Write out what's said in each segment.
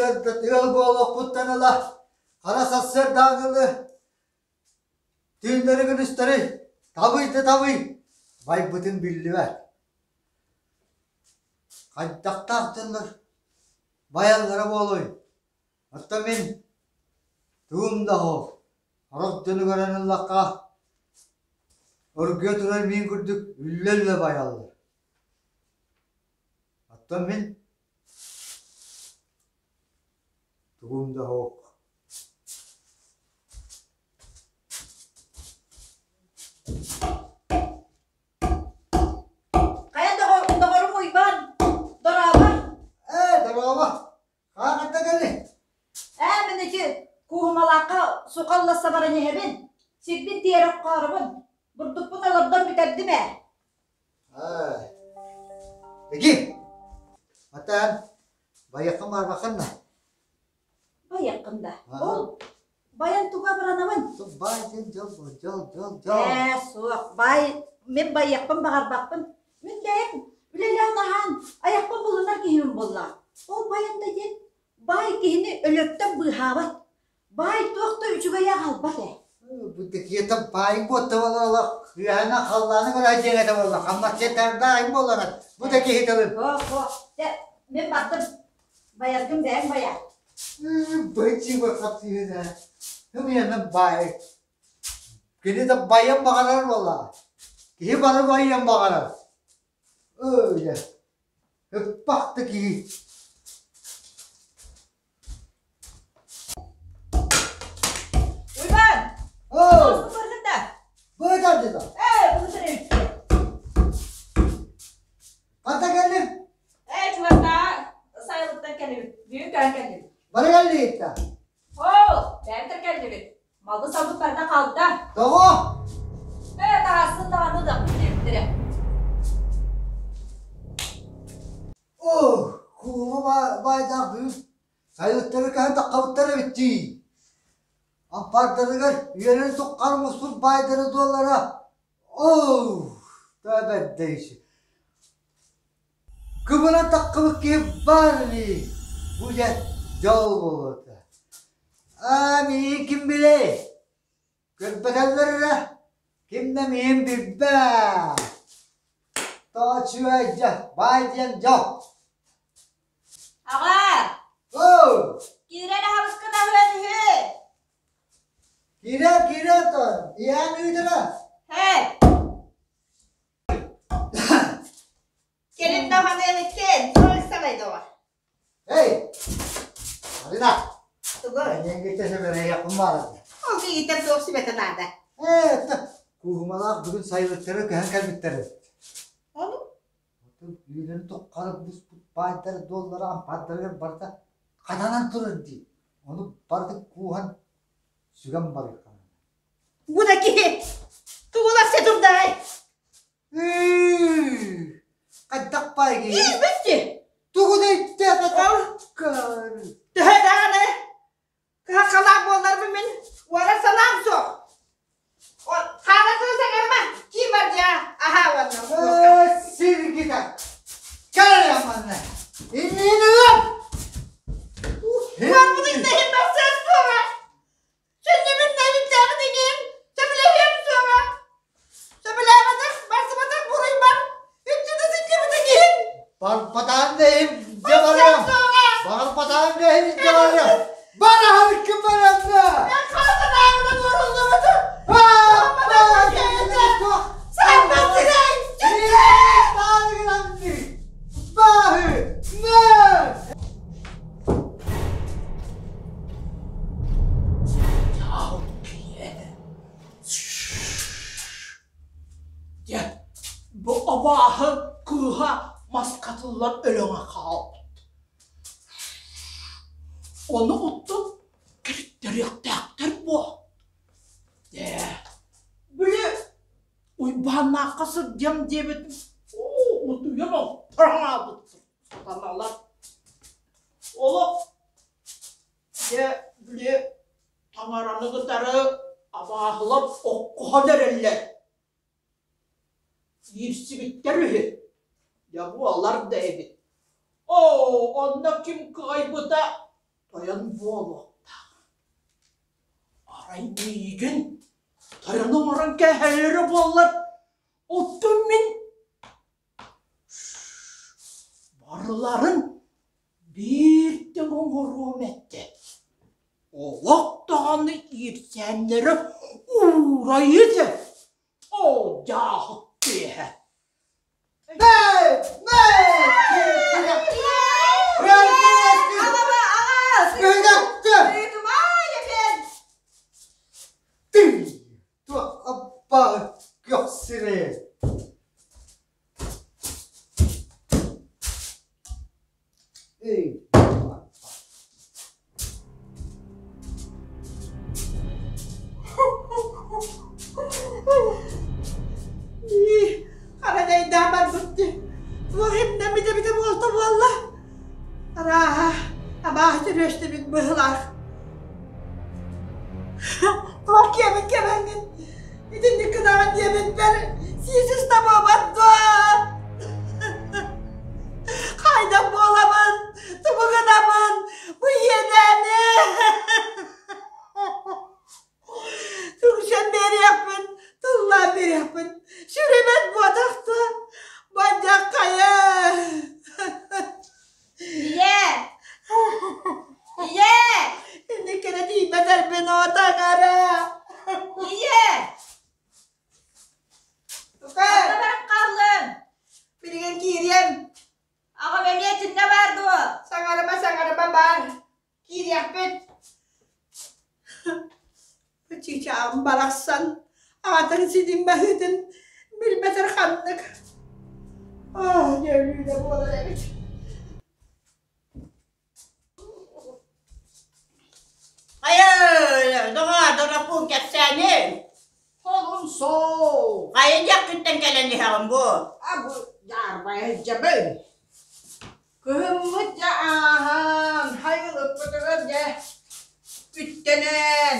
сарсыарда ыал буолуохпуттан ыла хара сарсыардааҥылы түүннэри-күнүстэри табый да табый байбытын биллибэт. Хайдахтаах дьоннор байаллара буолуой? Оттон мин тугум да суох, сорох дьону көрөн ыллахха, оргуйа турар миин курдук үллэ-үллэ байаллар. Оттон мин тугум да суох. Хайа доҕорум Уйбаан, дорообо! Ээ, дорообо! Хаахытта кэлли? Ээ, мин ити Кууһумалаахха сухалласса баран иһэбин. Сирбин тиэрэ оххоорубун. Бурдукпун олордон бүтэрдим ээ. Ээ, Ики, атаан, байыаххын баарбаххын да? Байыаххын да. Ол байан туга абыранабын? Баай диэн дьол, дьол, дьол, дьол. Ээ, суох, баай, мин байыахпын баҕарбаппын. Мин бэйэм үлэлээн аһаан, айахпын булунар киһибин буоллаҕа. Ол байан да диэн, баай киһини өлөртөн быыһаабат. Баай туох да үчүгэйи аҕалбат ээ. Бу такиета баайын буотта буолла, кыаһана халлааны көрө диэн этэ буолла, хамнасча тардаайын буоллаҕын, бу да киһи тылын. Суох, суох. Дьэ, мин бардым. Байаргын бэйэҥ байа. Быччыба хапсыһына. Хымыйанан баай. Кини да байан баҕарар буолла. Киһи бары байыан баҕарар. Өө, ыппах да киһи. Уйбаан! Оо! Быһытын да! Быһытар деді. Ээ, быһытын эбит. Ханта кэллим? Ээ, чугастаа сайылыктан кэллибит. Бүгүн көрөн кэллибит. Бары кэллигит да? Оо, бэйэм кэллибит. Малбыт-салбыт барыта хаалда. Тоҕо? Ээ, таһасын даҕаны ылыахпыт диэбиттэрэ. Оо, куума баайдаах бүгүн сайылыктары көһөн таххабыттар эбит дии. Ампаардарыгар үөрэн туххар муспут баайдары дуоллара Оо, бэрдэйси. Кыбынан таххыбыт киһи баар ини. Бу дьэ дьол буолуота. Аа, миигин ким билэй? Көрбөтөллөр эрэ, ким да миигин билбэт. Тоҕо үчүгэй дьэ, баай диэн дьол. Аҕа! Оо! Киирэн аһабыскын аһыан үһү! Киирэ, киирэ оттон, ийээн ыытара. Һээ! Кэлин даҕаны эбиккин, соруксалай доҕор. Эй! Марина! Тугу? Эйиэҥҥиттэ сөбүлэһиэхпин баҕарабын. Ол киһиттэн туох сүбэтэ наада? Ээ, кууһумалаах бүгүн сайылыктары көһөн кэлбиттэр эбит. Ону? Отун үүнэн туххары буспут баайдары дуоллара ампаардарыгар барыта хатанан турар дии. Ону барытын кууһан сүгэн барыахха наада. Бу да киһи тугу уларса турдаҕай? Хайдах баайгый? Иирбит Тугу да өйдөөбөтөх Төһө даҕаны кыһалҕалаах буолларбын мин уорар санаам суох. Хаала сыл саҥарма, киир бар дьиэ аһаа уонна Сиргитэ. Кэлэр манна. Иннин ылан. Уорбутун да иһин барсыа суоҕа. Сүнньүбүн нэбиттээҕин иҥиэм, сөбүлэһиэм суоҕа. Сөбүлээбэтэх, барсыбатах буруйбар үччүтэ сынньыбыта киһин. Барбатаан да иһин дьэ барыам. Барбатаан да иһин дьэ барыам. Бар аһарыккын барыам да. Мен хаасанааҕынан уоруллубутум. Бааһы! Мэ! Дьэ, бу абааһы кыыһа мас хатыллан өлөҥө хаалбыт. Ону оттон кириттэриэхтээхтэр буо. Дьэ, били Уйбааннаахха сылдьыам диэбитим, оо, утуйан алтараабыт сатаналар. Олох Дьэ, били таҥараны кытары абааһылар оккуһан эрэллэр. Иирсибиттэр үһү. Дьэ, буолар да эбит. Оо, онно ким кыайбыта? тойон буолуохтаах. Арай миигин тойон оҥорон кээһэллэрэ буоллар, оттон мин барыларын биир тэҥ оҥоруом этэ. Олох даҕаны иирсээннэрэ уурайы этэ. Оо, дьааһык тиэһэ. Харанайдаан барбыт дии. Туох имнэммит эбитэ буолта буолла. Арааһа, абааһы төрүөстүбүт быһыылаах. Туох киэбин кэбэҥҥин итинник гынаҕын диэбиппэр сиисис да буолбат дуо? Хайдах буолабын? Тугу гынабын? Бу иэдээни! Түгсэн биэриэхпин, тыллаан биэриэхпин, сүрүмэт буотах да, бадьах хайа! Ийээ! Ийээ! Инник кэрэ тиийбэтэрбин оо таҥара! Ийээ! Тука! Онно баран хааллыҥ! Билигин киириэм. Аҕам эмиэ итиннэ баар дуо? Саҥарыма, саҥарыма баар. Киириэхпит. Чыычааҕым барахсан аҕатын ситим баһыытын билбэтэр ханнык. Аах, дьэ өлүү да буолар эбит. Хайа, доҕоор, Дороппуун кэпсээни. Холун соо. Хайа диэххиттэн кэлэн иһэҕин бу? А бу дьаарбайа сылдьабын. Кыһыммыт дьэ ааһан, хайылыппытыгар дьэ үттэнэн,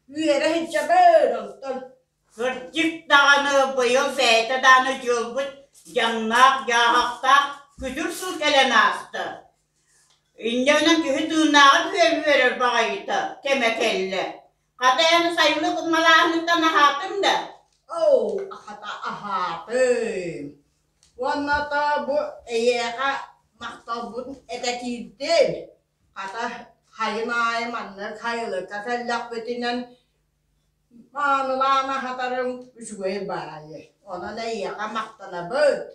үөрэ сылдьабын онтон Кырдьык даҕаны быйыл бэйэтэ даҕаны дьылбыт дьаҥнаах-дьааһахтаах күтүр сыл кэлэн ааста. Инньэ гынан киһи тыыннааҕын үөрэр баҕайыта кэмэ кэллэ. Хата эн сайылык малааһыныттан аһаатыҥ да? Оо, хата аһаатым. Уонна то бу эйиэхэ махталбын этэ киирдим. Хата хайын аайы маннык хайылыкка кэллэхпитинэн маанылаан аһатарым үчүгэй баайы. Онон эйиэхэ махтанабыт.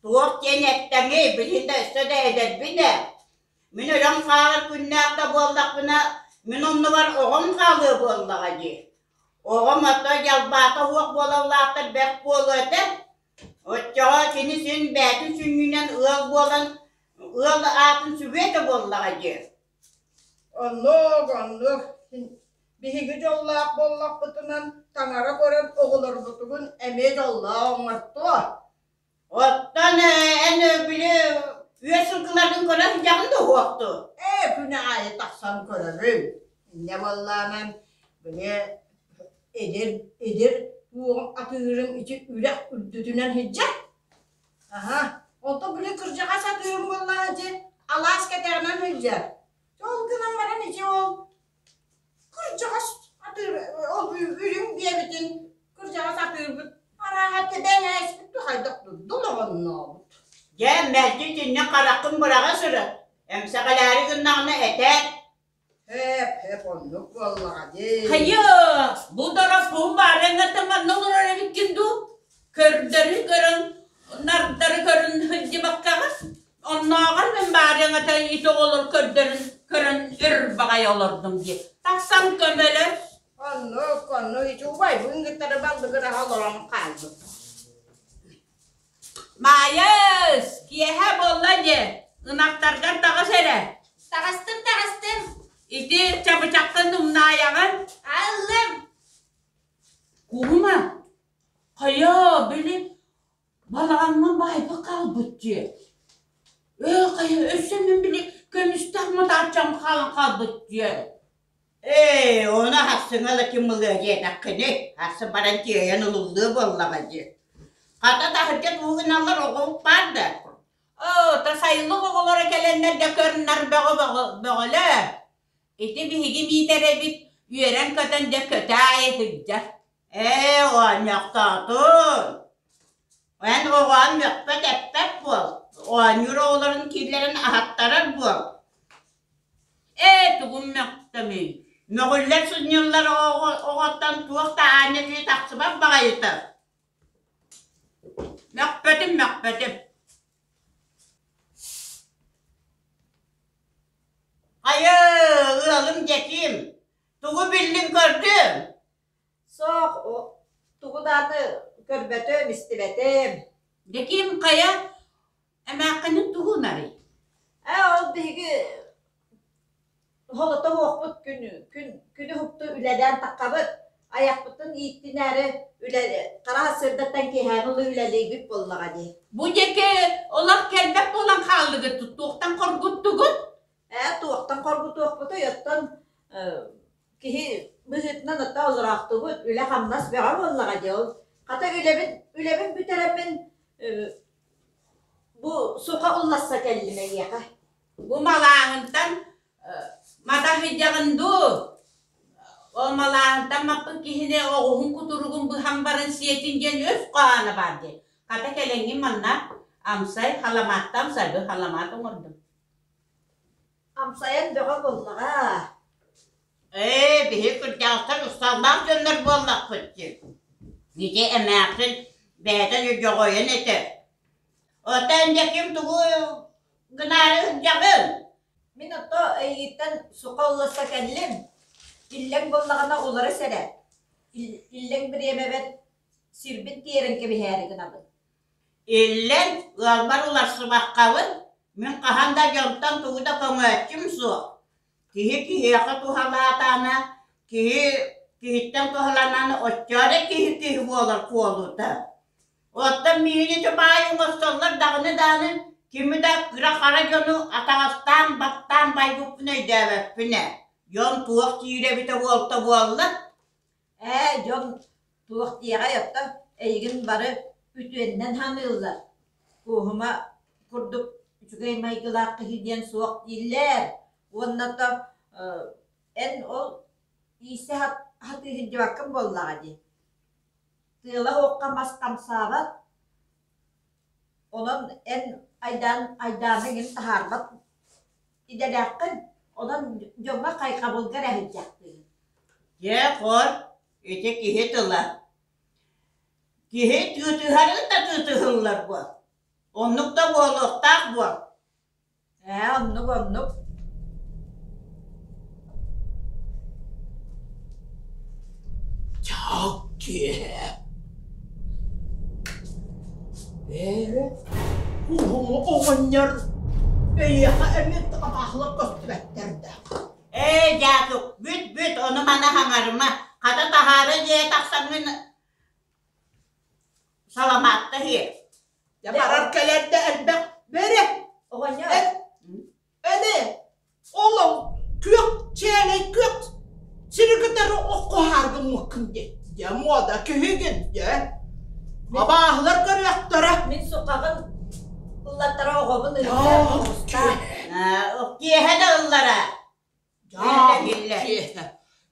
Туох диэн эттэҥий, билигин да өссө да эдэрбин ээ. Мин өлөн хаалар күннээх да буоллахпына, мин оннубар оҕом хаалыа буоллаҕа дии. Оҕом ото дьалбаата суох буола улаатар бэрт буолуо этэ. Оччоҕо кини син бэйэтин сүнньүнэн ыал буолан, ыал аатын сүгүө этэ буоллаҕа дии. Оннук, оннук. Биһиги дьоллоох буоллахпытынан таҥара көрөн оҕолорбутугун эмиэ дьоллоох оҥортуо. Оттон эн били үөс сылгыларгын көрө сылдьаҕын да уһуохту? Ээ, күн аайы тахсан көрөбүн. Инньэ буоллаҕына, били эдэр эдэр уоҕум атыырым ити үрэх үрдүтүнэн сылдьар. Аһа, онтон били кырдьаҕас атыырым буоллаҕына ити алаас кэтэҕинэн сылдьар. Ол гынан баран ити ол Кырдьаҕас атыыр ол үрүҥ диэбитин кырдьаҕас атыырбыт арааһа тэбэн ээспит дуу хайдах дулаҕаннообут. Дьэ, мэлдьи итиннэ хараххын быраҕа сырыт. Эмсэҕэлээри гыннаҕына этээр. Һээп, һээп оннук буоллаҕа дии. Хайа, бу дороппуун баарыҥҥыттан манна олорор эбиккин дуу? Көрдөрү көрөн, нардары көрөн сылдьыбаккаҕын? Оннооҕор мин баарыаҥата ити оҕолор көрдөрүн көрөн өр баҕайы олордум дии. Тахсан көмөлөс. Оннук, оннук ити убайбын кытары баллыгыраһа олорон хаалбыт. Маайыс, киэһэ буолла дии. Ынахтаргар таҕыс эрэ. Таҕыстым, таҕыстым. Ити чабычаххын умнаайаҕын. Аллым. Куһума, хайа, били Балаҕаҥҥа баайга хаалбыт дии. Ээ, хайа, өссө мин били көмүстээх матааччам хаалан хаалбыт дии. Ээ, ону ахсыҥа ла ким ылыа диэтэххиний, ахсын баран тиэйэн ылыллыа буоллаҕа дии. Хата таһырдьа тугу гыналлар оҕо баар да? Оо, тасайылык оҕолоро кэлэннэр да көр-нар бөҕө бөҕөлөө. Ити биһиги Миитэрэбит үөрэн-көтөн дьэ көтө аайы сылдьар. Ээ, оонньоохтоотун. Эн оҕоон мөхпөт-эппэт буол. Оонньуур оҕолорун киллэрэн аһаттарар буол. Ээ, тугум мөхтөмүй? Мөҕүллэр сынньыллар оҕоттон туох да аанньа киһи тахсыбат баҕайыта. Мөхпөтүм, мөхпөтүм. Хайа, ыалым Дьэкиим, тугу биллиҥ көрдүҥ? Суох, тугу даҕаны көрбөтүм, истибэтим. Дьэкиим хайа, эмээххинин тугу ынарый? Ээ, ол биһиги Холото суохпут күн, күн, күнү уһукту үлэлээн таххабыт, айахпытын ииттинээри үлэ, хара сарсыардаттан киэһээҥи ылы үлэлиибит буоллаҕа дии. Бу диэки олох кэлбэт буолан хааллыгыт, туохтан хоргуттугут? Ээ, туохтан хоргутуохпутуй, оттон киһи быһыытынан оттон олороохтубут, үлэ-хамнас бөҕө буоллаҕа дии ол. Хата үлэбин, үлэбин бүтэрэммин бу суха улласса кэллим эйиэхэ. Бу малааһынтан матаһыйдаҕын дуу? Ол малааһынтан маппыт киһини оҕуһун кутуругун быһан баран сиэтин диэн өс хоһооно баар дии. Хата кэлэҥҥин манна амсай, халамаатта амсайбы халамаат оҥордум. Амсайан бөҕө буоллаҕа. Ээ, биһи кырдьаҕастар усталлаах дьоннор буоллахпыт дии. Ити эмээхсин бэйэтэ дьоҕойон этэр. Оттон дьэ ким тугу гынаары сылдьаҕын? Мин ото эйигиттэн суха улласта кэллим. Иллэҥ буоллаҕына уларыс эрэ. Иллэҥ бириэмэбэр сирбин тиэрэн кэбиһээри гынабын. Иллэҥ ыалбар уларсыбаккабын, мин хаһан да дьонтон тугу да көҥөөччүм суох. Киһи киһиэхэ туһалаатаҕына, киһи киһиттэн туһаланан оччо эрэ киһи киһи буолар куолута. Оттон миигин ити баай оҥостоллор даҕаны даҕаны кими да кыра-хара дьону атаҕастаан, баттаан байбыппын өйдөөбөппүн ээ. Дьон туох диир эбитэ буолта буолла? Ээ, дьон туох диэҕэй оттон эйигин бары үтүөннэн ханыыллар. Куоһума курдук үчүгэй майгылаах киһи диэн суох дииллэр. Уонна то эн ол ииссэ хатыы сылдьыбаккын буоллаҕа дии. Тыала уохха мас хамсаабат, онон эн айдаан айдааны эҥин таһаарбат идэлээххин, онон дьоҥҥо хайҕабылга эрэ сылдьаахтыыгын. Дьэ, хор, ити киһи тыла. Киһи тыытыһарын да тыытыһыллар буол. Оннук да буолуохтаах буол. Ээ, оннук, оннук. Чаак киэһэ. Бээрэ, куһуҥу оҕонньор эйиэхэ эмиэ табаахлар көстүбэттэр да. Ээ, Дьаакып, бүт, бүт, ону-маны хаҥарыма. Хата таһаара дьиэ тахсаҥҥын саламаатта иһиэ. Дьэ барар кэлэр да элбэх. Бэрэ, Оҕонньор, эни, олоҥ күөх чээлэй күөх сири кытары оккуһааргыммыккын дии. Дьэ муода киһигин, дьэ. Абааһылар көрүөхтэрэ. Мин сухаҕын ыллаттара оҕобун ыытар оҕустаах. Киэһэ да ыллара. Киэһэ.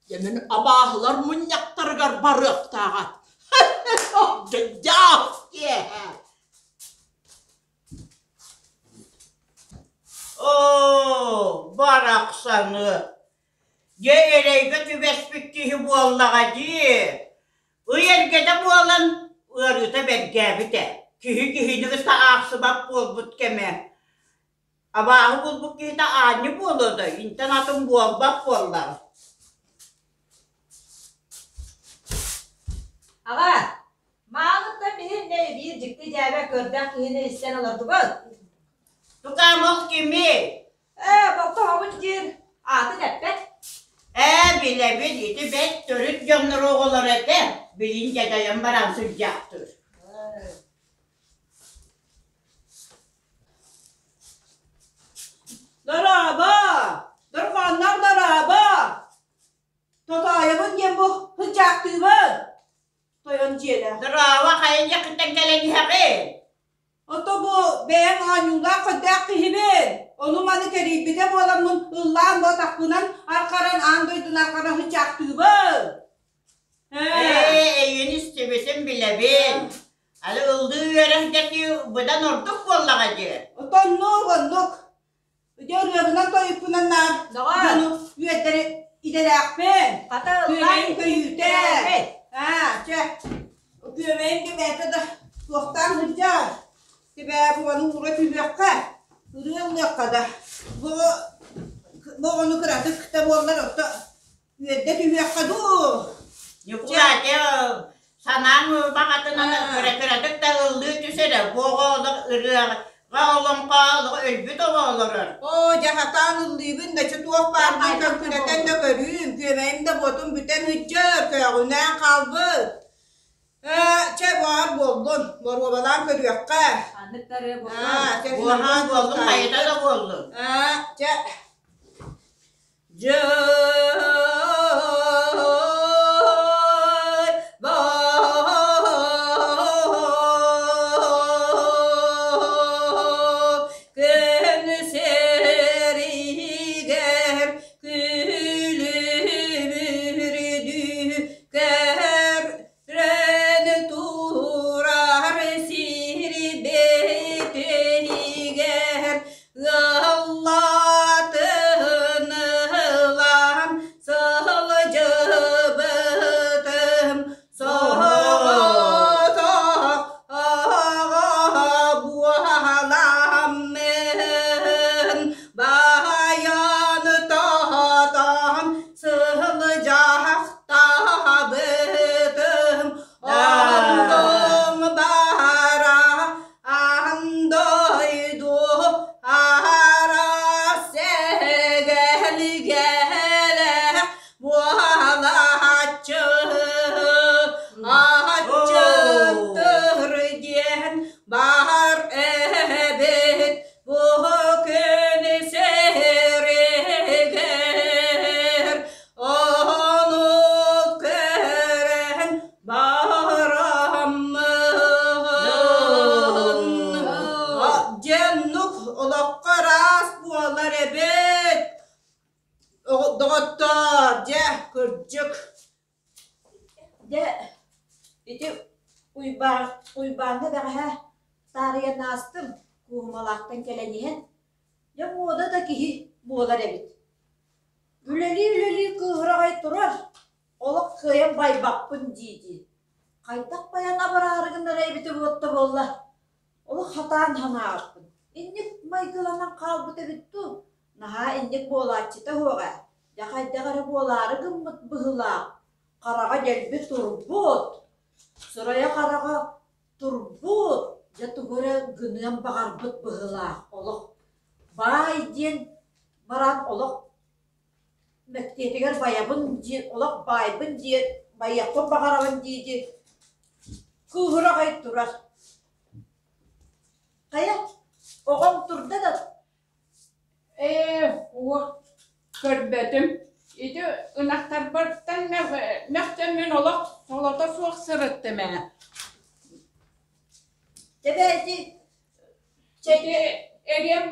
Дьэ мин абааһылар мунньахтарыгар барыахтааҕат. Дьаах киэһэ. Оо, барахсаны! Дьэ эрэйгэ түбэспит киһи буоллаҕа дии. Ый эргэтэ буолан ыарыыта бэргээбитэ. Киһи киһини кытта аахсыбат буолбут кэмэ. Абааһы булбут киһитэ аанньа буолуо да, интэн атын буолбат буоллаҕа. Аҕа, мааныттан биһиннэ биир дьикти дьээбэ көрдөөх киһини истэн олордубут. Тукаам ол кимий? Ээ, болтоһобут диир, аатын эппэт. Ээ, билэбин, ити бэт төрүт дьоннор оҕолоро этэ, билин дьадайан баран сылдьаахтыыр. Дорообо! Дорҕоонноох дорообо! Тотоойобун диэн бу сылдьаахтыыбын! Тойон дьиэлээх. Дорообо, хайа дьиэххиттэн кэлэн иһэҕин? Ото бу бэйэм оонньуулаах көрдөөх киһибин. Ону-маны кэрийбитэ буоламмын ыллаан буотахпынан архаран аан дойдуну архаран һычаахтыыбын. Ээ, эйигин истибитин билэбин. Аны ыллыы үөрэх быдан ордук буоллаҕа дии. Отоннук, оннук. Дьэ ырыабынан тойукпунан наар дьону үөрдэри идэлээхпин. Хата Күөмэйим көйүүтэ. Аа, чэ, күөмэйим кэбээтэ да туохтаан сылдьар. Тибээ буону уура түһүөххэ, ырыа ыллыахха да. Бу бу оҕону кыратык да буоллар отто Үөрдэ түһүөххэ дуу? Ньукулаа, дьэ, санааҥ баҕатынан кыра-кыратык да ыллыы түс эрэ, бу оҕо олох ырыаҕа олоҥхо олох өлбүт оҕо олорор. Оо, дьэ, хатаан ыллыыбын да, чэ туох баарбын көҥкүнэтэн да көрүүм, күөмэйим да буотум бүтэн ыдьыр, көөҕүнээн хаалбыт. Ээ, чэ, баар буоллун, боруобалаан көрүөххэ. Ханныктары Аа, чэ, Буоллун, наһаа буоллун, хайата да буоллун. Аа, чэ. Дьэ, күн сиригэр күлүмүрдүү көрөн турар сир бэтигэр Ыаллаатын ылан сылдьыбытым соҕотох аҕа буоламмын баайан тотон сылдьахтаабытым онтум баара Аан дойду араас эгэлгэлэ буолааччы аччыктыр диэн баар эбит бу күн сиригэр ону көрөн Бараммын дьэннук олоххо ыраас буолар эбит доҕоттоор дьэ кырдьык Дьэ ити Уйбаан Уйбааҥҥа бэҕэһээ таарыйан аастым Кууһумалаахтан кэлэн иһэн дьэ муода да киһи буолар эбит Үлэлии-үлэлии кыыһыраҕай турар Олох кыайан байбаппын дии-дии, хайдах байан абыраары гынара эбитэ буолта буолла, олох хатаан санаабыппын, инник майгыланан хаалбыт эбит дуу, наһаа инник буолааччыта суоҕа, дьэ хайдах эрэ буолаары гыммыт быһыылаах, хараҕа дэлби турбут, сырайа-хараҕа турбут, дьэ тугу эрэ гыныан баҕарбыт быһыылаах, олох баай диэн баран олох Мэктиэтигэр байабын дии, олох баайбын дии, байыахпын баҕарабын дии-дии кыыһыра аҕай турар. Хайа, оҕоҥ турда да Ээ, уох, көрбөтүм. Ити ынахтарбыттан мөхтөммүн олох солото суох сырыттым ээ. Дьэ ити Ити эриэн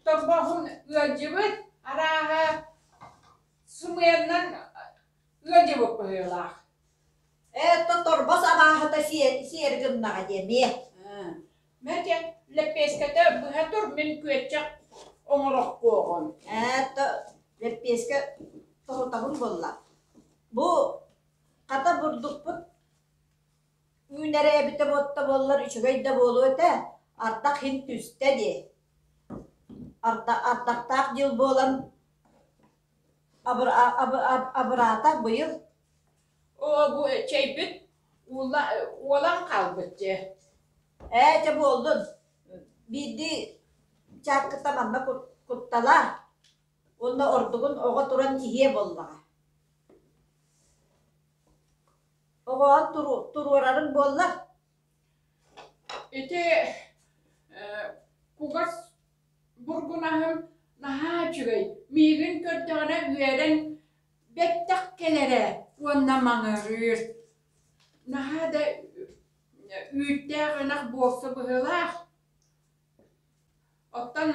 торбоһун ыалдьыбыт, арааһа сымыйаннан ыалдьыбыт быһыылаах. Ээ, торбос абааһыта сиэри гыннаҕа диэ эмиэ. Мэтэ лэппиэскэтэ быһа тур, мин күөччэх оҥорохпуоҕум. Ээ, лэппиэскэ тоһутабын буолла. Бу хата бурдукпут Үүнэрэ эбитэ буолта буоллар үчүгэй да буолуо этэ, ардах иһин түстэ дии. Ардахтаах дьыл буолан абыраата быйыл. Оо, бу чэйбит уолан хаалбыт дьэ. Ээ, чэ буоллун. Биирдии чааккыта манна куттала уонна ордугун оҕо туран иһиэ буоллаҕа. Оҕоҕун туруорарыҥ буоллар Ити кугас бургунаһым наһаа үчүгэй, миигин көрдөҕүнэ үөрэн бэттэх кэлэрэ уонна маҥырыыр. Наһаа да үүттээх ынах буолса быһыылаах. Оттон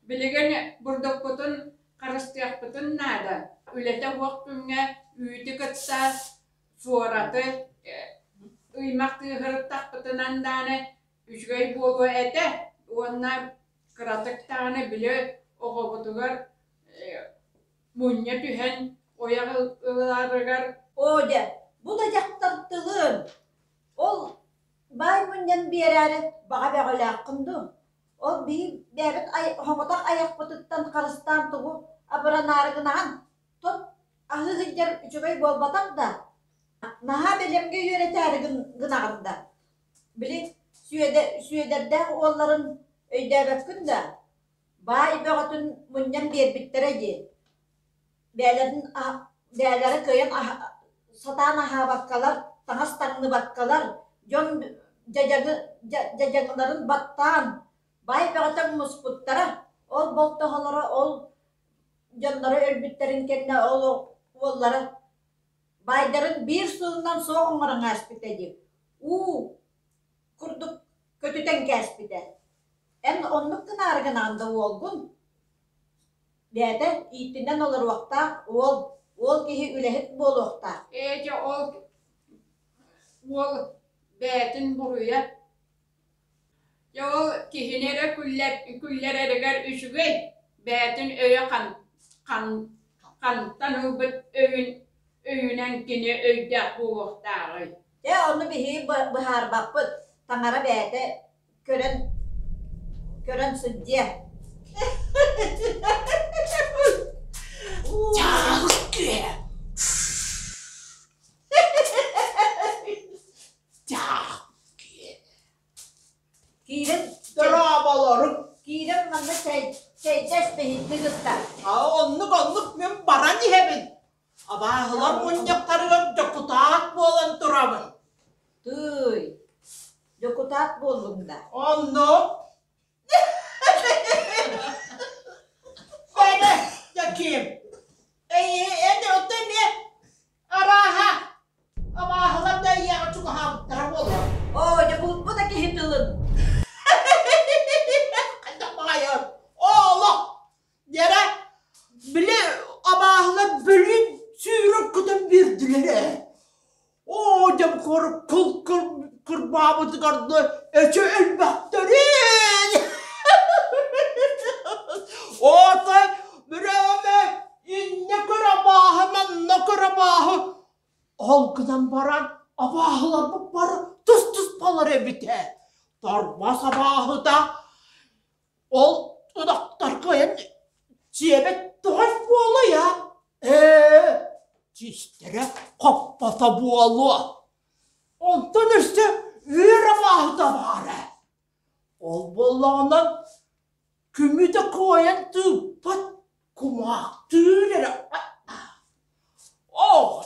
билигин бурдукпутун харыстыахпытын наада. Үлэтэ суох күҥҥэ үүтү кытта суораты ыймах тыаһырыттахпытынан даҕаны үчүгэй буолуо этэ уонна кыратык даҕаны били оҕобутугар мунньа түһэн ойох ыларыгар Оо дьэ, бу да дьахтар тылын! Ол баай мунньан биэрээри баҕа бөҕөлөөххүн дуу? Ол биһи бэйэбит хомотох айахпытыттан харыстаан тугу абыранаары гынаҕын? Тот аһыы сылдьар үчүгэй буолбатах да, наһаа бэлэмҥэ үөрэтээри гынаҕын да? Били Сүөдэрдээх уолларын өйдөөбөккүн да? Баай бөҕөтүн мунньан биэрбиттэрэ дии Бэйэлэрин бэйэлэрэ кыайан сатаан аһаабаккалар, таҥас таҥныбаккалар, дьон дьадьаҥы дьадьаҥыларын баттаан, баай бөҕөтө муспуттара. Ол болтоһолоро ол дьонноро өлбүттэрин кэннэ ол уоллара баайдарын биир сылынан суох оҥорон ааспыта дии. Уу курдук көтүтэн кээспитэ. Эн оннук гынаары гынаҕын да уолгун Бэйэтэ ииттинэн олоруохтаах уол, уол киһи үлэһит буолуохтаах. Ээ дьэ ол уол бэйэтин буруйа. Дьэ ол киһини эрэ күллэрэригэр үчүгэй, бэйэтин өйө хантан ылбыт өйүн өйүнэн кини өйдөөх буолуохтааҕый. Дьэ ону биһиги быһаарбаппыт, таҥара бэйэтэ көрөн көрөн сылдьыа. Дьаахы Дьаахы Киирэн Дорооболору киирэн манна чэй чэйдэс биһикки кытта. А оннук оннук мин баран иһэбин. Абааһылар мунньахтарыгар дьокутаат буолан турабын. Тыый, дьокутаат буоллуҥ да? Онно Бэрэ, Яким, эн ото эмиэ арааһа абааһылар да эйиэхэ чугаһаабыттара буолуо. Оо, дьэ булбут да киһи тылын. Хайдах баҕайы олох Дьэрэ, били абааһылар бөлүүн сүүрэн көтөн биэрдилэр ээ. Оо, дьэ кыл кырбаабытыгар да эчи элбэхтэрин! Отой бүрөмэ иннэ көр абааһы, манна көр абааһы. Ол гынан баран абааһыларбыт бары тус-туспалар эбит ээ. Торбос абааһыта Ол ынахтарга эн дьиэбэт тоҕой буолуой аа? Ээ, тиистэрэ хоппото буолуо. Онтон өссө үөр абааһыта баара. Ол буоллаҕына күмү да кыайан тыыппат, кумаахтыыр эрэ. Оо,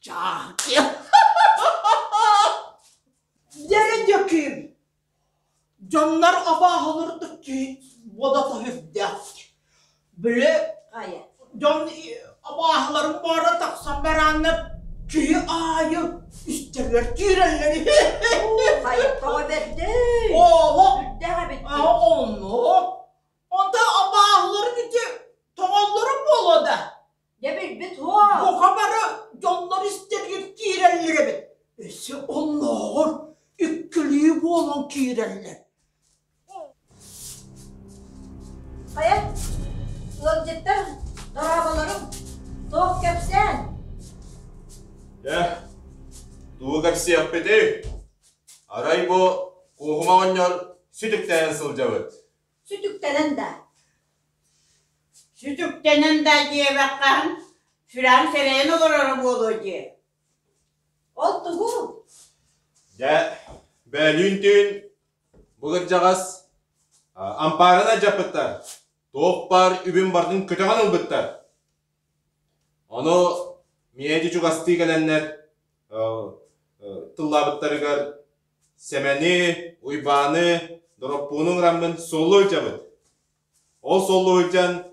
дьаакы. Дьэрэ Дьэкиим, Дьоннор абааһылырдык киһи бодото сүрдээх. Били Хайа? дьон абааһыларын баара тахсан барааннар киһи аайы истэригэр киирэллэр Хайа тоҕо бэрдэй? Оҕо Сүрдээх эбит. оннук. Онтон абааһыларын ити тоҥоллоро буолуо да? Дьэ билбит һуох. Бука бары дьоннор истэригэр киирэллэр эбит. Өссө оннооҕор иккилии буолан киирэллэр. Хайа, ыалдьыттар дорооболоруҥ, туох кэпсээн? Дьэ, тугу кэпсиэхпитий? Арай бу Куоһума оҕонньор сүтүктэнэн сылдьабыт. Сүтүктэнэн да? Сүтүктэнэн да диэбэххэһин, сүрэҕин сэрэйэн олороро буолуо дии. Ол тугу? Дьэ, бөөлүүн түүн бу кырдьаҕас ампаарын алдьаппыттар. Туох баар үбүн барытын көтөҕөн ылбыттар. Ону миэдьи чугастыы кэлэннэр тыллаабыттарыгар Сэмэни, Уйбааны, Дороппууну ыҥыраммын суоллуу сылдьабыт. Ол суоллуу сылдьан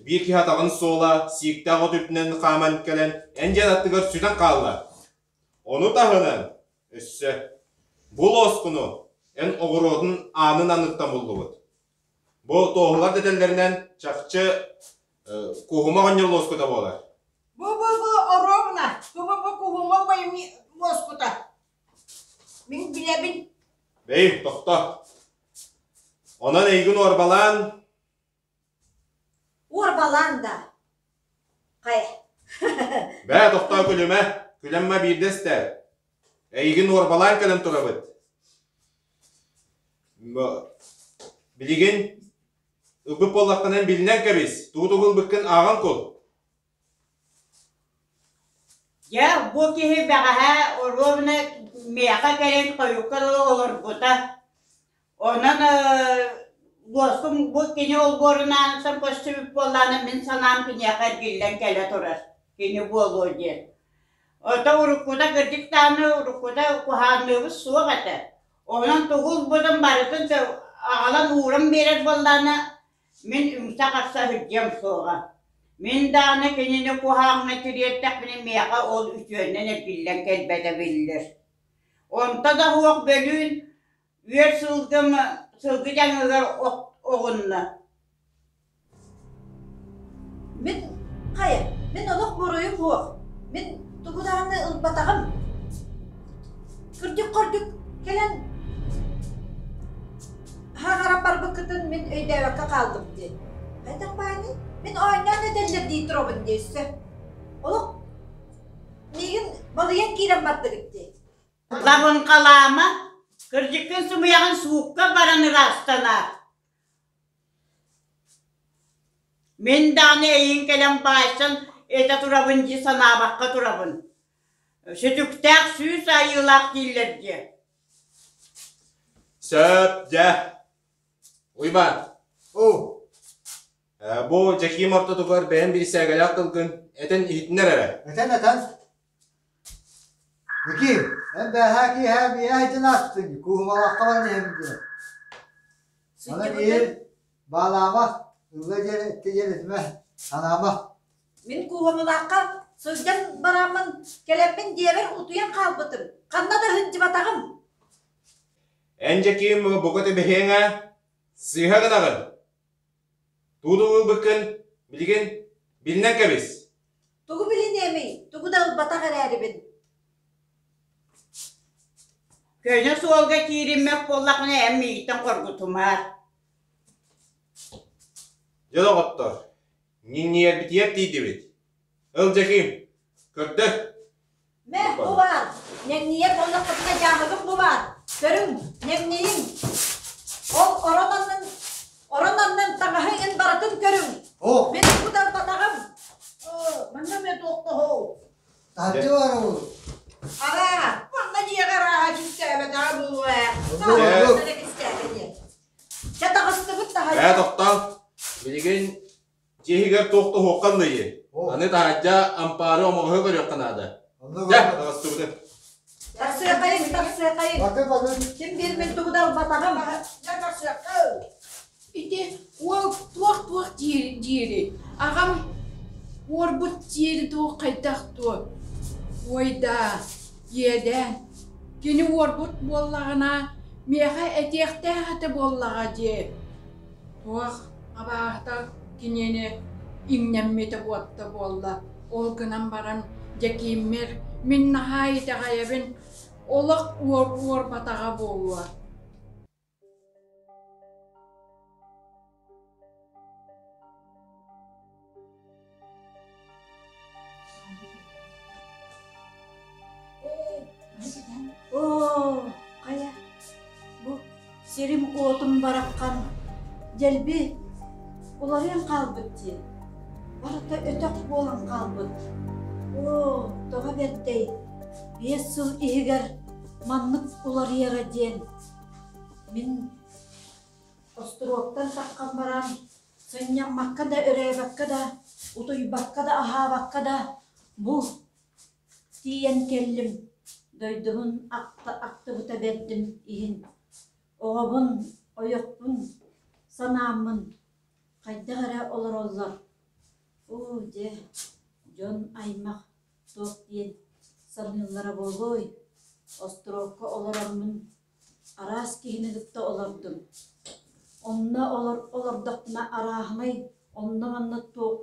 биир киһи атаҕын суола сииктээх от үрдүнэн хааман кэлэн эн дьиэн аттыгар сүтэн хаалла. Ону таһынан өссө бу лоскуну эн оҕуруотун аанын анныттан буллубут. Бу туоһулар дэтэллэринэн чахчы куһума оҕонньор луоскута буолар. Бу бу бу оруобуна, бу бу бу куһума убайым луоскута. Мин билэбин. Бэй, тохто. Онон эйигин уорбалаан Уорбалаан да. Хайа. Бээ, тохтоо күлүмэ. Күлэммэ биирдэ истээр. Эйигин уорбалаан кэлэн турабыт. Билигин ылбыт буоллаххына билинэн кэбис. Тугу-тугу ылбыккын ааҕан кул. Дьэ, бу киһи бэҕэһээ оруобуна миэхэ кэлэн хойукка дылы олорбута. Онон луоскум бу кини олбуорун ааныттан көстүбүт буоллаҕына мин санаам киниэхэ эргиллэн кэлэ турар, кини буолуо диэн. Ото уруккута кырдьык даҕаны уруккута куһаанныыбыт суох этэ. Онон тугу ылбытын барытын аҕалан ууран биэрэр буоллаҕына мин үҥсэ-харса сылдьыам суоҕа. Мин даҕаны кинини куһаҕаҥҥа тириэртэхпинэ миэхэ ол үтүөннэн эргиллэн кэлбэтэ биллэр. Онто да суох бөлүүн үөр сылгым сылгы дьаҥыгар оҕунна. Мин хайа, мин олох буруйум суох. Мин тугу даҕаны ылбатаҕым. Кырдьык-хордьук кэлэн хаҥаран барбыккытын мин өйдөөбөккө хааллым дии. Хайдах баайный? Мин оонньоон этэллэр дии туробун дии өссө. Олох миигин балыйан киирэн бардыгыт дии. Лабыҥхалаама, кырдьыккын сымыйаҕын суукка баран ыраастанаар. Мин даҕаны эйигин кэлэн баайсан этэ турабын дии санаабакка турабын. Сүтүктээх сүүс айыылаах дииллэр дии. Сөп, дьэ. Уйбаан, Оо, бу Дьэкиим ортотугар бэйэм бирисээгэлээх тылгын этэн иһитиннэр эрэ. Этэн-этэн. Микиим, эн бээһээ киэһэ миэхэ сылдьан аастыҥ, кууһумалаахха баран иһэбин диэн. Онон Сылдьыбытым. иһин баалаама, ылла диэн эттэ диэн этимэ, санаама. Мин кууһумалаахха сылдьан бараммын, кэлэммин дьиэбэр утуйан хаалбытым. Ханна да сылдьыбатаҕым. Эн Дьэкиим бука түбэһиэҥ ээ, сыыһа гынаҕын. Тугу ылбыккын билигин билинэн кэбис. Тугу билиниэмий, тугу да ылбатах эрээрибин. Көнө суолга киириммэт буоллаххына эн миигиттэн хоргутумаар. Дьэ доҕоттор, ньиҥньийэрбитигэр тиийдибит. Ыл Дьэкиим, көрдөр. Мэ, бу баар! Ньэҥнийэр буоллаххытына дьааһыгым бу баар! Көрүҥ, ньэҥнийиҥ! Ол орон аннын, орон аннын таҥаһы иҥин барытын көрүҥ! Оо, Мин тугу да ылбатаҕым! Манна эмиэ туохтоһоу? таһырдьа бар ол. Араа, манна дьиэҕэ арааһа кистээбэтэҕэ буолуо ээ. Оннук, оннук. Эрэ кистээтэ диэн. Чэ таҕыстыбыт Ээ таһырдьа. тохтоо. Билигин Дьиэ иһигэр туох да уһуохха ыллыйыы. Аны таһырдьа ампаары омоҕоһу көрүөххэ наада. Оннук Дьэ, оннук. таҕыстыбытын. Тахсыахайыҥ, тахсыахайыҥ. Баты баты. Ким биир мин тугу да ылбатаҕым. Дьэ тахсыахха. Ити уол туох-туох диир диири аҕам уорбут диэри дуу хайдах дуо уойдаа иэдээн кини уорбут буоллаҕына миэхэ этиэхтээх этэ буоллаҕа дии Туох абааһыта кинини иҥнэммитэ буотта буолла, ол гынан баран Дьэкииммэр мин наһаа итэҕэйэбин, олох уор уорбатаҕа буолуо Оо, хайа, бу сирим-уотум бараххан дьэлби уларыйан хаалбыт дии. Барыта өтөх буолан хаалбыт. Оо, тоҕо бэрдэй, 5 сыл иһигэр маннык уларыйара диэн. Мин остуруоктан таххан баран Сынньаммакка да, өрөөбөккө да, утуйбакка да, аһаабакка да бу тиийэн кэллим, дойдубун ахтыбыта бэрдим иһин оҕобун, ойохпун санааммын хайдах эрэ олороллор. Оо, дьэ, дьон аймах туох диэн саныыллара буолуой, остуруокка олороммун араас киһини кытта олордум. Онно олор олор. Олордохпуна арааһынай онно-манна туох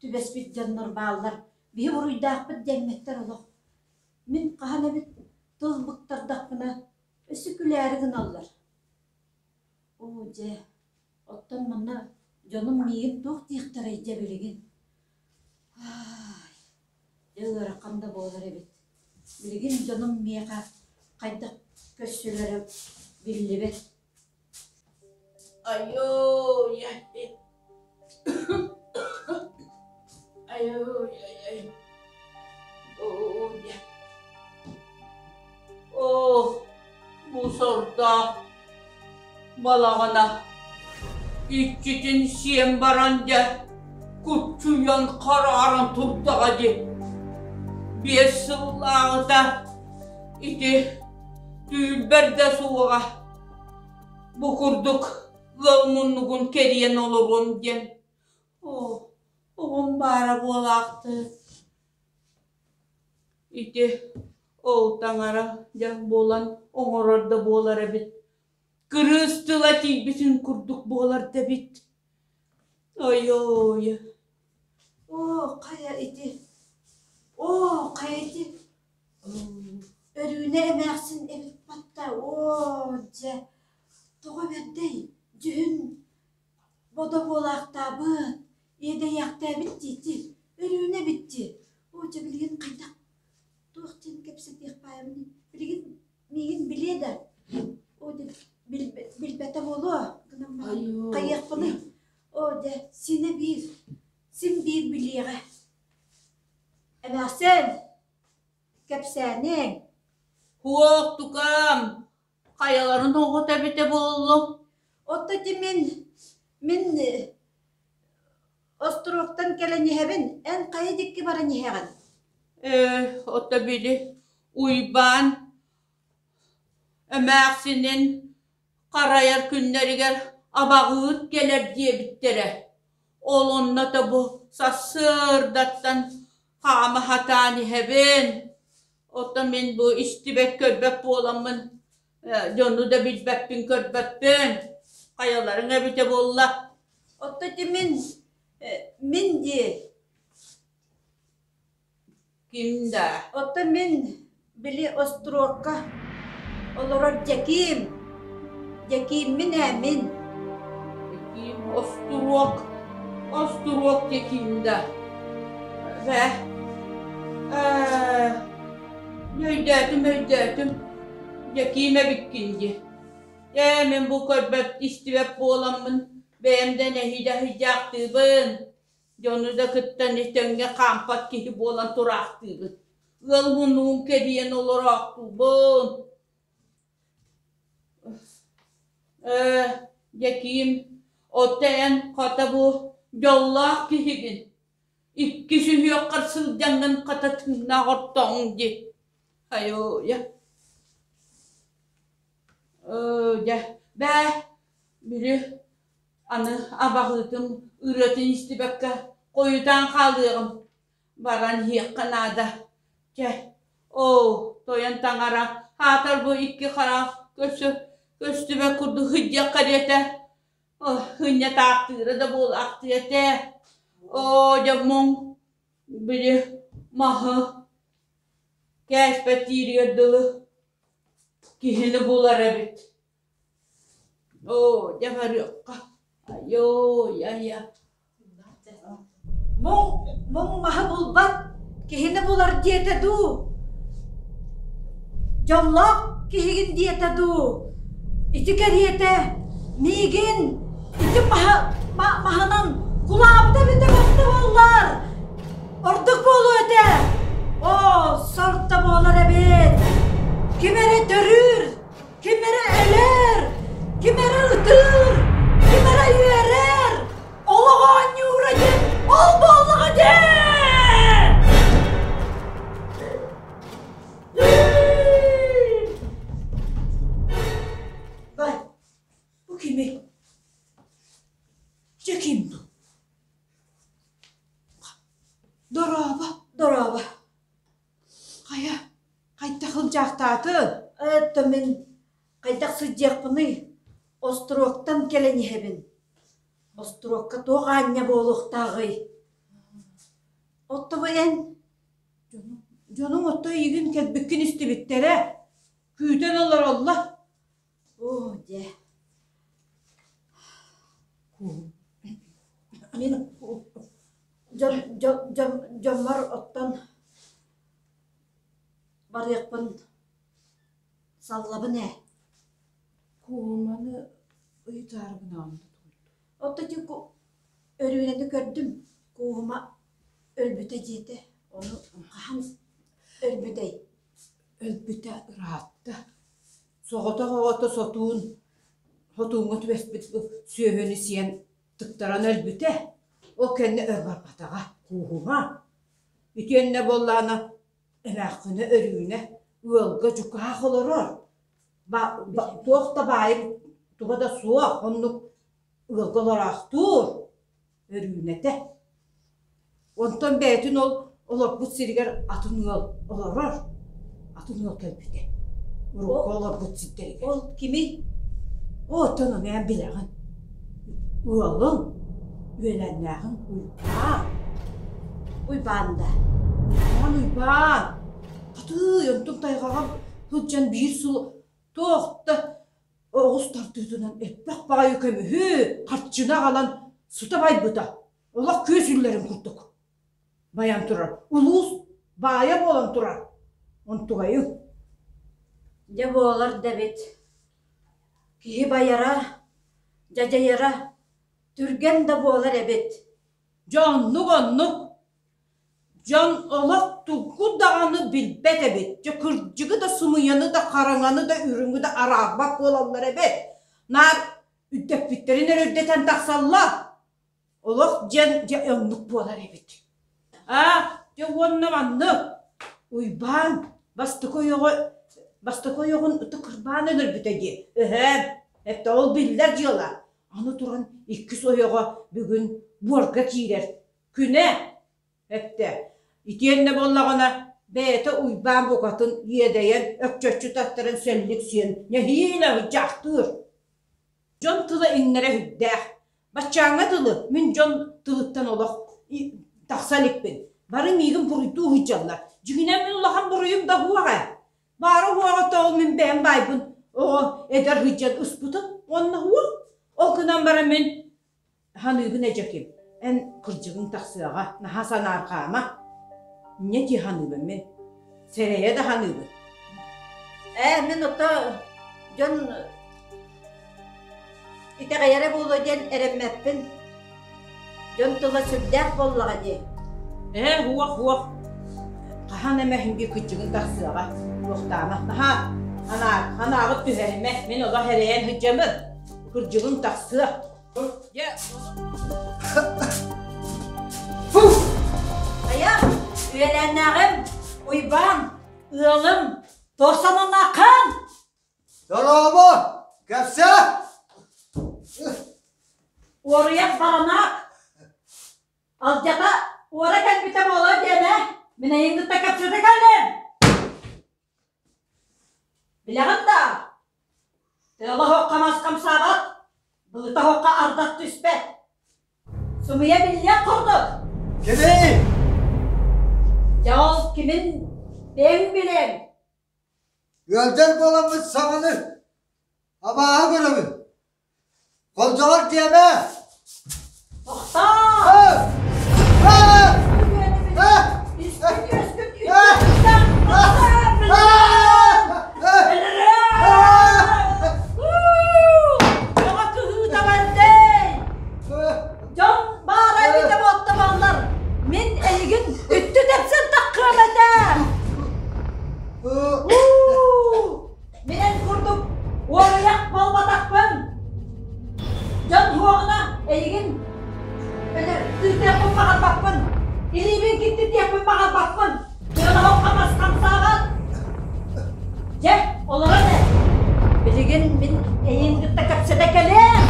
түбэспит дьоннор бааллар. Биһи буруйдаахпыт диэммэттэр олох. Мин хаһан эбит тыл быктардахпына өссө күлээри гыналлар. Оо дьэ, оттон манна дьонум миигин туох диэхтэрэй дьэ билигин? Аай, дьэ ыарахан да буолар эбит. Билигин дьонум миэхэ хайдах көрсөлөрө биллибэт. Айой, айой, ай, ой, Оо, бу сордоох балаҕана иччитин сиэн баран дьэ куччуйан харааран турдаҕа дии. 5 сыллааҕыта ити түүлбэр да суоҕа Бу курдук ыал муннугун кэрийэн олоруом диэн, оо, оҕом баара буолаахтыы. Ити ол таҥара дьэ буолан оҥорор да буолар эбит. Кырыыс тыла тиийбитин курдук буолар да эбит. Ой-ой. Оо, хайа ити? Оо, хайа ити? Өрүүнэ эмээхсин эбит батта, оо, дьэ, тоҕо бэрдэй, дьүһүн бодо буолаахтаабыт, иэдэйээхтээбит дии Өрүүнэ эбит дии. Оо, дьэ, билигин хайдах, туох диэн кэпсэтиэх баайабыный? Билигин миигин билиэ да, оо, дьэ, билбэтэ буолуо гынан баран хайыахпыный? Оо, дьэ, синэ биир, син биир билиэҕэ. Эмээхсин, Кэпсээниҥ Һуох, тукаам, хайаларын оҕото эбитэ буоллуҥ? Отто ити мин, мин остуруоктан кэлэн иһэбин, эн хайа диэки баран иһэҕин? Ээ, ото били Уйбаан эмээхсинин харайар күннэригэр абаҕыыт кэлэр диэбиттэрэ. Ол онно да бу сарсыардаттан хаама сатаан иһэбин. Оттон мин бу истибэт-көрбөт буоламмын дьону да билбэппин көрбөппүн. Хайаларыҥ эбитэ буолла? Оттон ити мин, мин дии Ким да? Оттон мин били остуруокка олорор Дьэкиим, Дьэкииммин ээ мин. Дьэкиим остуруок, остуруок Дьэкиим да? Бээ, ээ, өйдөөтүм, өйдөөтүм, Дьэкиим эбиккин дии. Ээ, мин бу көрбөт, истибэт буоламмын, бэйэм да нэһиилэ сылдьаахтыыбын. Дьону да кытта тэҥҥэ хаампат киһи буолан тураахтыыбын. Ыал муннугун кэрийэн олороохтуубун. Ээ, Дьэкиим, оттон эн хата бу дьоллоох киһигин. Икки сүһүөххэр сылдьаҥҥын хата тыыннаах ортоҥ дии. Хайуйа. Ээ, дьэ, бээ, били Аны абаҕыытым ырыатын истибэккэ хойутаан хаалыаҕым, баран иһиэххэ наада. Чэ, оо, тойон таҥара, аатар бу икки харах көрсө көстүбэт курдук сылдьыахха диэтэ. Ынньа таахтыыра да буолаахтыа этэ. Оо, дьэ муҥ, били маһы кээспэттииригэр дылы киһини булар эбит. Оо, дьэ барыахха. Айой, айа. Муҥ, муҥ маһы булбат, киһини булар диэтэ дуу? Дьоллоох киһигин диэтэ дуу? Ити кэриэтэ миигин ити маһы, маһынан кулаабыта эбитэ батта буоллар, ордук буолуо этэ. Оо, сорто буолар эбит. Ким эрэ төрүүр, Ким эрэ өлөр, ким эрэ ытыыр, ким эрэ үөрэр, олох оонньуура диэн ол буоллаҕа дии! Бай, бу кими? Дьэ ким бу? Дорообо. Дорообо. Хайа, хайдах ылдьаахтаатын? Это мин хайдах сылдьыахпыный? Остуруоктан кэлэн иһэбин. Остуруокка туох аанньа буолуохтааҕый? Оттон эн Дьонуҥ отто эйигин кэлбиккин истибиттэрэ, күүтэн олороллор. Оо, дьэ. Мин дьон, дьон, дьон, дьоммор оттон барыахпын саллабын ээ. Куһуманы ыйытаары гынаҕын да тугуй? Оттон ити Өрүүнэни көрдүм, Кууһума өлбүтэ диэтэ, ону хаһан өлбүтэй? Өлбүтэ ыраатта. Соҕотох оҕото сотуун хотууҥҥа түбэспит сүөһүнү сиэн тыктаран өлбүтэ. Ол кэннэ өр барбатаҕа Кууһума. Итиэннэ буоллаҕына эмээххинэ Өрүүнэ ыалга дьукаах олорор. Туох да баайым туга да суох, оннук ыалга олороохтуур Өрүүнэтэ. Онтон бэйэтин ол олорбут сиригэр атын ыал олорор. Атын ыал кэлбитэ. Урукку олорбут сирдэригэр. Ол кимий? Оттон ону эн билэҕин. Ыалыҥ, үөлээннээҕиҥ Уйбаан. Уйбаан да? Уйбаан, Уйбаан. Хатыы, онтун тайҕаҕа сылдьан биир сыл туох да оҕус тардыытынан элбэх баҕайы көмүһү, харчыны аҕалан сута байбыта. Олох күөс үллэрин курдук байан турар. Улуус баайа буолан турар. Онтугайыҥ. Дьэ буолар да эбит. Киһи байара, дьадьайара түргэн да буолар эбит. Дьэ оннук-оннук. Дьон олох тугу даҕаны билбэт эбит, дьэ кырдьыгы да сымыйаны да хараҥаны да үрүҥү да араарбат буолаллар эбит. Наар үрдэппиттэрин эрэ үрдэтэн тахсаллар. Олох диэн дьэ оннук буолар эбит. Аа, дьэ уонна маннык Уйбаан бастакы ойоҕо бастакы ойоҕун кырбаан өлөрбүтэ дии. Өһөөн, эттэ ол биллэр дьыала. Аны туран иккис ойоҕо бүгүн буорга киирэр Күнэ, эттэ, итиэннэ буоллаҕына бэйэтэ Уйбаан букатын иэдэйэн өкчөччү таттаран сэллик сиэн нэһиилэ ыдьаахтыыр. Дьон тыла иҥнэрэ сүрдээх. Баччааҥҥа дылы мин дьон тылыттан олох тахса иликпин. Бары миигин буруйдуу сылдьаллар. Дьиҥинэн мин улахан буруйум да суох ээ. Баара уоҕа ол мин бэйэм баайбын оҕо эдэр сылдьан ыспытым уонна суох. Ол гынан баран мин Ханыыбын эдьэким, эн кырдьыгыҥ тахсыаҕа, наһаа санаарҕаама. Инньэ дии ханыыбын мин. Сэрэйэ да ханыыбын. Ээ, мин ото дьон итэҕэйэрэ буолуо диэн эрэммэппин. Дьон тыла сүрдээх буоллаҕа дии. Ээ, уох, уох. Хаһан эмэ иһин биир кырдьыгыҥ тахсыаҕа. Туохтаама. Наһаа анаа, анааҕыт түһэримэ. Мин олох эрэйэн сылдьабын. Кырдьыгыҥ тахсыа. Хайа, үөлээннээҕим, Уйбаан, ыалым, туох сананааххын? Дорообо, кэпсээ! Уоруйах баранаак, алдьата уора кэлбитэ буолуо диэмэ, мин эйигин кытта кэпсэтэ кэллим. Билэҕин да, тыала оһоххо мас хамсаабат, былыта оһоххо ардах түспэт. Сымыйа биллиэх курдук. Кимий? Дьэ ол кимин бэйэҥ билэн. Ыалдьар буоламмыт саҥаны абааһы көрөбүн. Холдьоҕор диэмэ! Тохтоо! Дьон баара эбитэ буолта буоллар, мин эйигин үттү тэпсэн таххыам этэ! Мин эн курдук уоруйах буолбатахпын. Дьон суоҕуна эйигин тыытыахпын баҕарбаппын, илиибин киттитиэхпин баҕарбаппын. Тыалаһоххо мас хамсаабат. Дьэ, олорон эр. Билигин мин эйигин кытта кэпсэтэ кэлиэм.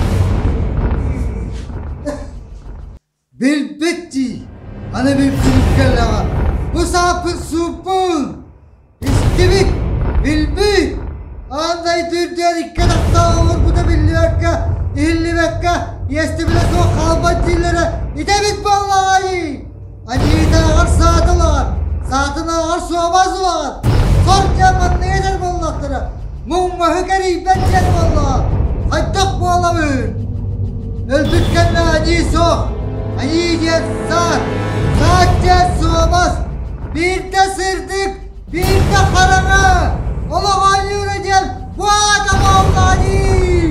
Билбит дии, аны билбит кэллэҕэ. Бу сааппыт сууппун! Истибит, билбит! Аан дойду үрдүгэр икки атахтаах олорбута биллибэккэ, иһиллибэккэ, иэстэбилэ суох хаалбат дииллэрэ ити эбит буоллаҕай! Аньыытааҕар саата улаҕан, саатынааҕар суобас улаҕан, сор диэн маннык этэр буоллахтара, муҥмаһы кэрийбэт диэн буоллаҕа, хайдах буолабын? Өлбүт кэннэ аньыы суох, аньыы диэн саат, саат диэн суобас, биирдэ сырдык, биирдэ хараҥа, олох оонньуура диэн бу аата буоллаҕа дии!